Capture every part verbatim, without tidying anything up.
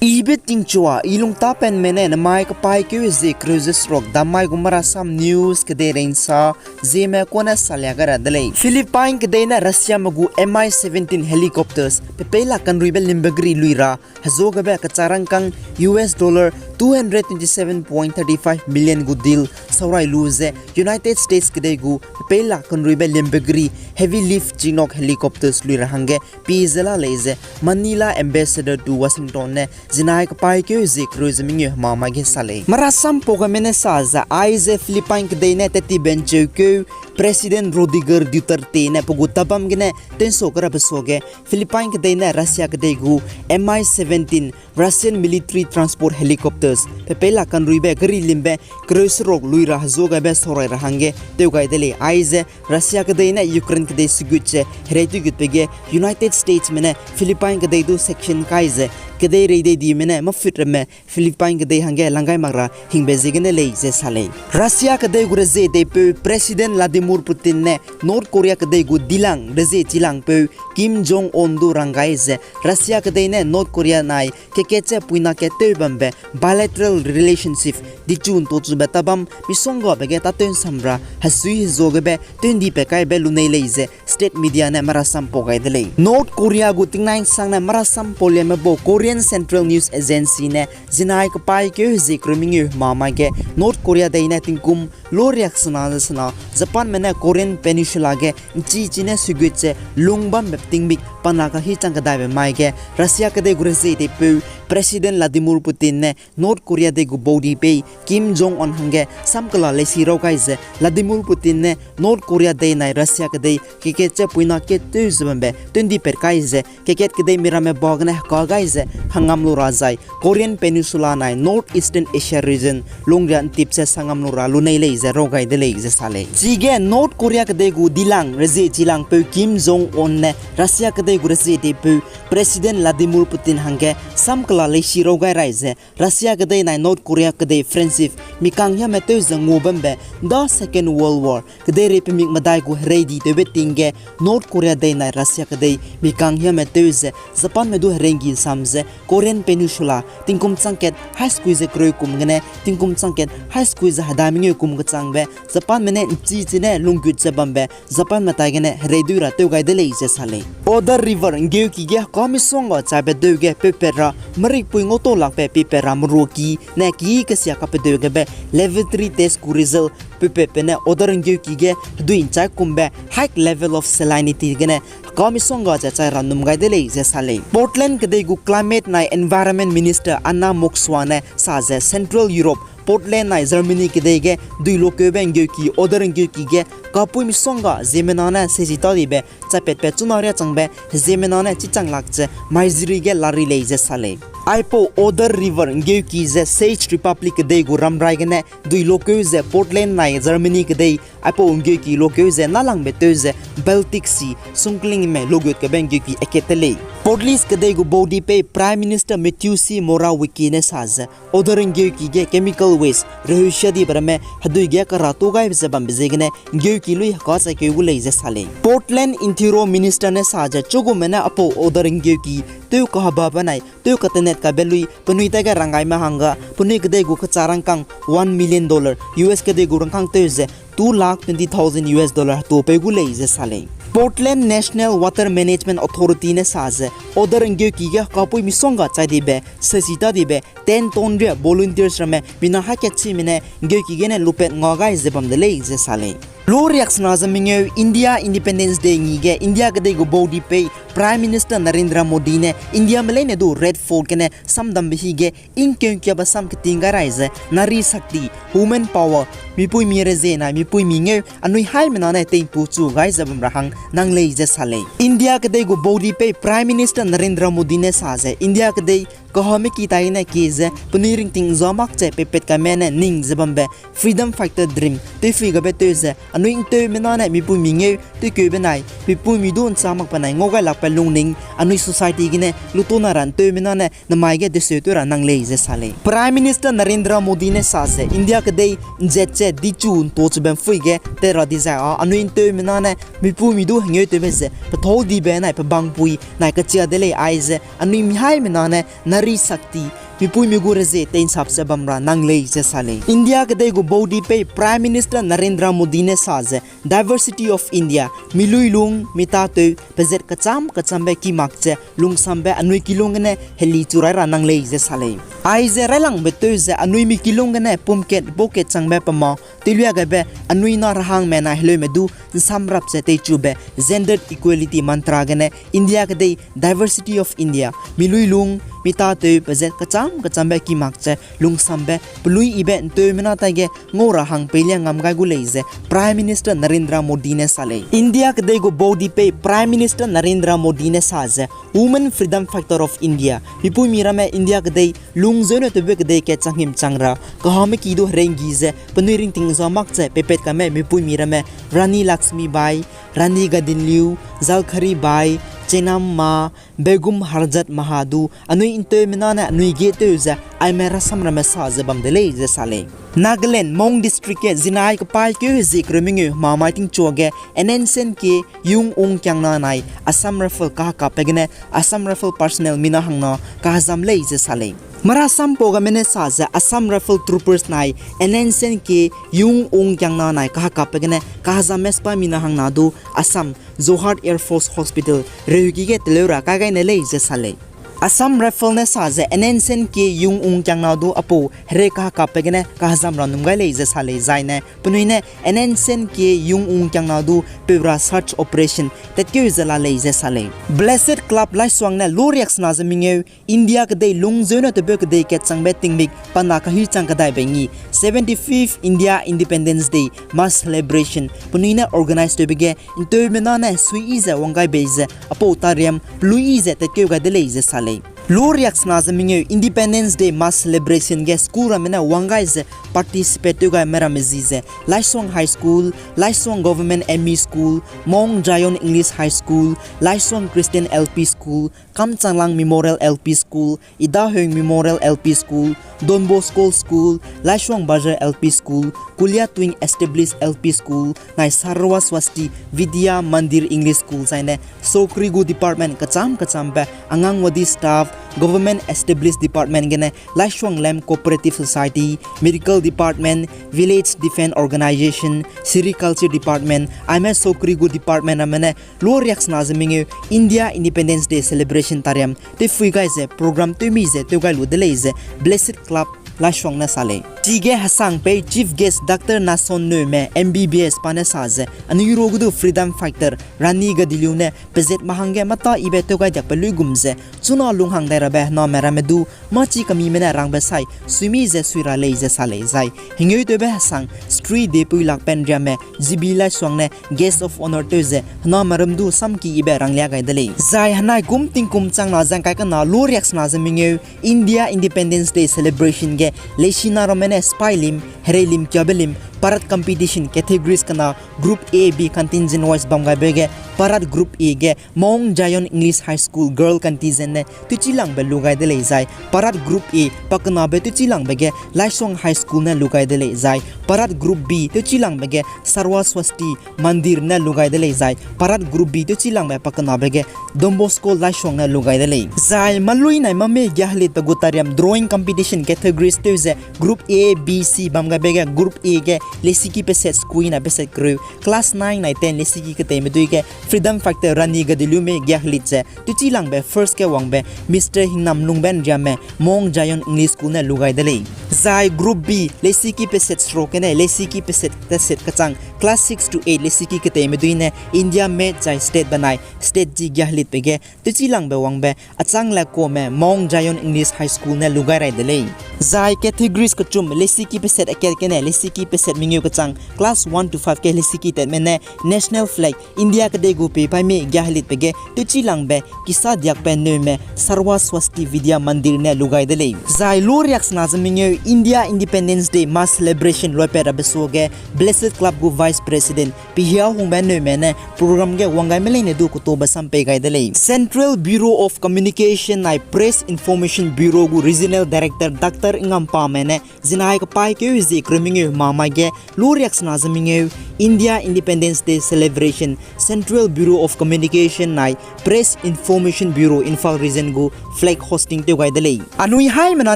Ibe tingchua, i lungtapenme ne namai kepaîkeu hezie kereu ze seruk, damai gu Marasam News kedeirei nsa, zieme kune salia gai ra de lei. Philippine kedei ne Russiame gu M I seventeen helicopters, pe peilak kanruibe limbe geri lui ra, hezuagebe kecharangkâng U S dollar two hundred twenty-seven point thirty-five million gu deal saurai lu ze, United States kedei gu pe peilak kanruibe limbe geri heavy lift Chinook helicopters lui ra hangge pie ze la lei ze Manila Ambassador to Washington ne zinai kepaîkeu hezie kereu ze mengeu hemamai ge sa lei. Marasam pau gaime ne sa ze aize Philippine kedei ne tettibe ncheukeu President Rodrigo Duterte ne pe gu tabam gene tensau kerabe suage Philippine kedei ne Russia kedei gu M I seventeen Russian military transport helicopters pe peilak kanruibe geri limbe kereu seruk lui ra hezuagebe saurai ra hangge tew gai de lei. Aize Russia kedei ne Ukraine kedei sugut ze herei tewgutbe ge United Statesme ne Philippine kedei du sanction kai ze kedeirei deidime ne mafut ramme Philippine kedei hangge lang gai mak ra hingbe ziegene lei ze sa lei. Russia kedei gu rezie deipeu President Vladimir Putin ne North Korea kedei gu dilang rezie chilangpeu Kim Jong Un du rang gai ze Russia kedei ne North Korea nai kekat ze puina kat tew bambe bilateral relationship dichu ntochube tabam misonggabe ge tâtew nsam ra hesui hezuagebe tew'ndipat kaibe lunei lei ze state media ne marasam pau gai de lei. North Korea gu tingnai nsangne marasam pauliame bau Korean Central News Agency ne zinai kepaîkeu hezie kereu mengeu hemamai ge North Korea dei ne tingkum loriaksena ze sena Japanme ne Korean Peninsula ge nchi chine sugut ze lung bambe tingmik pana kahi chang kedaibe mai ge Russia kedei gu rezie deipeu President Vladimir Putin ne North Korea dei gu baudi pei Kim Jong Un hangge samkela leisi raw gai ze Vladimir Putin ne North Korea dei nai Russia kedei kekat ze puina kat tew ze bambe tew'ndipat kai ze kekat kedei miramme ba gene heka gai ze hangam lu ra zai Korean Peninsula nai North Eastern Asia region lungria ntip ze sangam lu ra lunei lei ze raw gai de lei ze sa lei. Chige North Korea kedei gu dilang rezie chilangpeu Kim Jong Un ne Russia kedei gu rezie deipeu President Vladimir Putin hangge samkela leisi raw gai rai ze Russia kedei nai North Korea kedei friendship mi kanghiame tew ze ngua bambe da Second World War kedeirei pemik medai gu herei di tewbe ting ge North Korea dei nai Russia kedei mi kanghiame tew ze Japanme du herei nggi nsam ze Korean Peninsula tingkum changkat hai sekui ze kereu kum gene tingkum changkat hai sekui ze hedai mengeu kum kechangbe Japanme ne nchi chine lunggut ze bambe Japanme tai gene herei dui ra tew gai de lei ze sa lei. Oder River nggeuki ge heka misongga chaibe deu ge peupat ra merikpui ngau tau lakbe peupat ra meruaki ne ki kesia kapedeu gebe laboratory test gu result peupatbe ne Oder nggeuki ge hedui nchai kumbe high level of salinity gene heka misongga ze chai ra num gai de lei ze sa lei. Portland kedei gu climate nai environment minister Anna Moskwa ne sa ze Central Europe, Portland nai Germany kedei ge dui lokeube nggeuki Oder nggeuki ge kapui misongga ziemmena ne sesi ta dibe chaipatbe chuna riâ changbe ziemmena ne chichang lak ze maiziri ge lari lei ze sa lei. Aipau Oder River nggeuki ze Czech Republic kedei gu ramrai gene dui lokeu ze Portland nai Germany kedei aipau nggeuki lokeu ze nâlangbe tew ze Baltic Sea sungklingme logut kebe nggeuki akat te lei. Portland kedei gu baudi pei Prime Minister Mateusz Morawiecki ne sa ze Oder nggeuki ge chemical waste reheusia dibe ramme hedui ge kara tu gai ze bambe ziegene nggeuki lui heka chai keu gu lei ze sa lei. Portland Interior Minister ne sa ze chugume ne aipau Oder nggeuki tew kahebabe nai tew katenet kabe lui penui taige ranggaime hangge penui kedei gu kecha rangkâng one million dollar, U S kedei gu rangkâng tew ze two lakh twenty thousand U S dollar hetuapeu gu lei ze sa lei. Portland National Water Management Authority ne sa ze Oder nggeuki ge hekapui misongga chai dibe sesi ta dibe ten ton ria volunteers ramme mina hakechime ne nggeuki gene lupat nga gai ze bam de lei ze sa lei. Lu riaksena ze mengeu India Independence Day ngi ge India kedei gu baudi pei Prime Minister Narendra Modi ne Indiame leine du Red Fort gene samdambe hi ge ingkeukiabe sam keting gai rai ze Nari Shakti, Women Power, mipuimi rezie nai mipuimi ngeu anui haimena ne tei'ntu chu gai ze bam ra hang nang lei ze sa lei. India kedei gu baudi pei Prime Minister Narendra Modi ne sa ze India kedei kahame ki taine kie ze penui ringting nza mak ze peipat kaime ne ning ze bambe freedom fighter dream tewphi gabe tew ze anui ’nteumena ne mipuimi ngeu tewkeube nai mipuimi du ’nchâ mak benai ngau gai lak pe lungning anui society gene lutona ra ’nteumena ne namai ge deseu tew ra nang lei ze sa lei. Prime Minister Narendra Modi ne sa ze India kedei ’nzet ze dichu ’ntochube ’mpui ge tet ra dizai â anui ’nteumena ne mipuimi du hengeu tewbe ze pethâu dibe nai pebangpui nai kachia de lei aize anui mihaimena ne Nari Shakti, mipuimi gu rezie tei'nsap ze bam ra nang lei ze sa lei. India kedei gu baudi pei Prime Minister Narendra Modi ne sa ze Diversity of India, miluilung, mitâtew, pezat kechâm kechâmbe ki mak ze lungsambe anui kilung gene heli chu rai ra nang lei ze sa lei. Aize railangbe tew ze anui mi kilung gene pumkat baukat changbe pema tewlia gaibe anui na rehangme nai heleume du ’nsamrap ze teichube gender equality mantra gene India kedei Diversity of India, miluilung, mitâtew, pezat kechâm kechâmbe ki mak ze lungsambe pelui yibe ’nteumena taige ngau ra hang peilia ngam gai gu lei ze Prime Minister Narendra Modi ne sa lei. India kedei gu baudi pei Prime Minister Narendra Modi ne sa ze Women Freedom Fighter of India, mipuimi ramme India kedei lungzeune tewbe kedei kat changhim chang ra kahame ki du herenggi ze penui ringting za mak ze peipat kame mipuimi ramme Rani Lakshmibai, Rani Gaidinliu, Zalkari Bai, Chenamma, Begum Hazrat Mahal du anui ’nteumena ne anui ge tew ze aime rasam ramme sa ze bam de lei ze sa lei. Nagaland Mon District ge zinai kepaîkeu hezie kereu mengeu hemamai tingchua ge N S N K Yung Ung kiangna nai Assam Rifle kahekapbe gene Assam Rifle personnel mina hangna kahezam lei ze sa lei. Marasampau game ne sa ze Assam Rifle troopers nai N S N K Yung Ung kiangna nai kahekapbe gene kahezamme sipai mina hangna du Assam Jorhat Air Force Hospital reuki ge teleu ra kai gai ne lei ze sa lei. Assam Rifle ne sa ze N S N K Yung Ung kiangna du apau herei kahekapbe gene kahezam ra num gai lei ze sa lei zaine penui ne N S N K Yung Ung kiangna du peu ra search operation tatkeu ze la lei ze sa lei. Blessed Club Laisuang ne lu riaksena ze mengeu India kedei lungzeune tewbe kedei kat changbe tingmik pana kahi chang kedaibe ngi seventy-fifth India Independence Day mass celebration penui ne organize tewbe ge ’nteumena ne suiyi ze wang gai bei ze apau tariam peluiyi ze tatkeu gai de lei ze sa lei. Lu riaksena ze mengeu Independence Day mass celebration ge school ramme ne wang gai ze participate tew gaime ramme zi ze Laisuang High School, Laisuang Government M E School, Mount Zion English High School, Laisuang Christian L P School, Kamchanglang Memorial L P School, Idaheng Memorial L P School, Don Bosco School, Laisuang Bazar L P School, Kulia Twing Established L P School, nai Sarva Swasti Vidya Mandir English School zaine sokri gu department kecham kechambe, Anganwadi staff, Government Established Department gene Laisuang Lem Cooperative Society, Medical Department, Village Defence Organisation, Sericulture Department, aime sokri gu department ramme ne lu riaksena ze mengeu India Independence Day celebration tariam tewphui gai ze program tewmi ze tew gai lu de lei ze Blessed Club Laisuang ne sa lei. Chige hesang pei Chief Guest Doctor Nason Neume M B B S pa ne sa ze anui ruage du freedom fighter Rani Gaidinliu ne pezat mahangge mata yibe tew gai diakbe luigum ze chuna lunghang dai rabe hename ramme du mâchi kemime ne rangbe sai suimi ze sui ra lei ze sa lei zai hengeutewbe hesang Shri Depuilakpen Riame G B Laisuang ne Guest of Honour tew ze hename ram du samki yibe ranglia gai de lei. Zai henai kum tingkum changna zengkai kena lu riaksena ze mengeu India Independence Day celebration ge leisina ramme ne sipai lim, herei lim, kiabe lim, parade competition categories kena group A, B contingent wise bam gaibe ge parade group A ge Mount Zion English High School girl contingent ne tewchilangbe lu gai de lei zai parade group A pakenabe tewchilangbe ge Laisuang High School ne lu gai de lei zai parade group B tewchilangbe ge Sarva Swasti Mandir ne lu gai de lei zai parade group B tewchilangbe pakenabe ge Don Bosco Laisuang ne lu gai de lei. Zai malui nai mame giahelitbe gu tariam drawing competition categories tew ze group A, B, C bam gaibe ge group A ge lesiki peset sukui nai peset kereu, class nine nai ten lesiki keteime dui ge freedom fighter Rani Gaidinliume giahelit ze tewchilangbe first ge wangbe Mister Hingnamlungbe Nriame Mount Zion English School ne lu gai de lei. Zai group B lesiki peset seruk gene lesiki peset teset kechang class six to eight lesiki keteime dui ne India made zai state benai state ji giahelitbe ge tewchilangbe wangbe Achang Lakome Mount Zion English High School ne lu gai rai de lei. Zai categories kechum lesiki peset akat gene lesiki peset mengeu kechang class one to five ge helisiki tatme ne national flag India kedei gu peipaîme giahelitbe ge tewchilangbe kisa diakbe neume Sarva Swasti Vidya Mandir ne lu gai de lei. Zai lu riaksena ze mengeu India Independence Day mass celebration loipat rabe suage Blessed Club gu Vice President Pihiahungbe neume ne program ge wanggaime leine du ketobe sam pei gai de lei. Central Bureau of Communication nai Press Information Bureau gu Regional Director Doctor Ngampame ne zinai kepaîkeu zie kereu mengeu hemamai ge lu riaksena ze mengeu India Independence Day Celebration Central Bureau of Communication nai Press Information Bureau Imphal Region gu flag hosting tew gai de lei. Anui haimena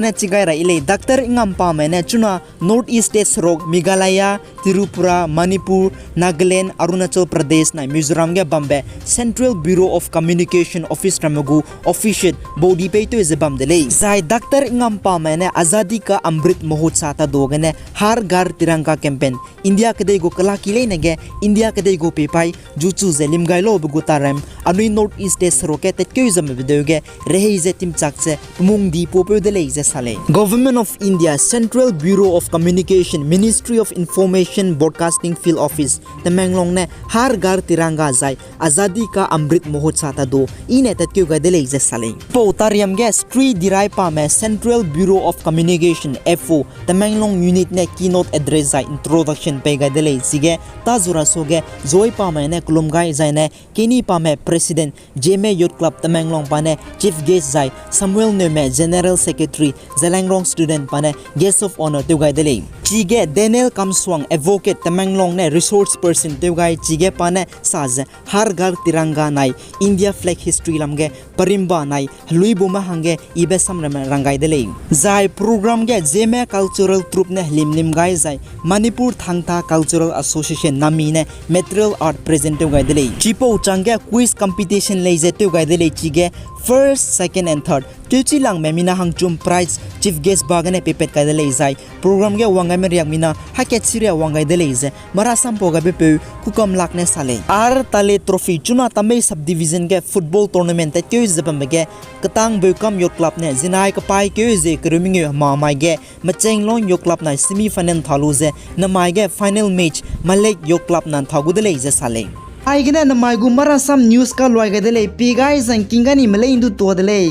ne chi gai ra yi lei, Doctor Ngampame ne chuna North East State seruk Meghalaya, Tripura, Manipur, Nagaland, Arunachal Pradesh nai Mizoram ge bambe Central Bureau of Communication Office ramme gu official body peitew ze bam de lei. Zai Doctor Ngampame ne Azadi Ka Amrit Mahotsav tadu gene Har Ghar Tiranga campaign, India kedei gu kelaki leine ge India kedei gu peipaî juchu ze lim gai laube gu tarem anui North East State seruk ge tatkeu ze mebe deu ge rehei ze timchak ze pemungdi puapeu de lei ze sa lei. Government of India, Central Bureau of Communication, Ministry of Information, Broadcasting Field Office, Tamenglong ne Har Ghar Tiranga zai Azadi Ka Amrit Mahotsav tadu i ne tatkeu gai de lei ze sa lei. Pau tariam ge Sri Dirai Pame Central Bureau of Communication, F O, Tamenglong Unit ne keynote address zai introduction pei gai de lei. Chige ta zura suage Joy Pame ne kelum gai zai ne Kenny Pame President Zeme Youth Club Tamenglong pa ne Chief Guest zai Samuel Neume General Secretary Zeliangrong Student pa ne Guest of Honour tew gai de lei. Chige Daniel Kamswang Advocate Tamenglong ne Resource Person tew gai chige pa ne sa ze Har Ghar Tiranga nai India flag history lam ge perimba nai heluibume hangge ibe samramme rang gai de lei. Zai program ge Zeme Cultural Troupe ne helimlim gai zai Manipur Thangta Cultural Association nami ne material art present tew gai de lei. Chipau changge quiz competition lei ze tew gai de lei chige first, second and third tewchilangme mina hangchum prize chief guest ba gene peipat kai de lei zai program ge wanggaime riak mina hakat siria wang gai de lei ze marasampau gaibepeu Kukamlak ne sa lei. Ar Tale Trophy chuna Tamei Subdivision ge football tournament tatkeu ze bambe ge Ketang Beukam Youth Club ne zinai kepaîkeu ze kereu mengeu hemamai ge Mechenglong Youth Club nai semi final ntha lu ze namai ge final match Malek Youth Club na ntha gu de lei ze sa lei. Aigene namai gu marasam news kaluai gai de lei, pi gai zangking gani melei ndu tua de lei.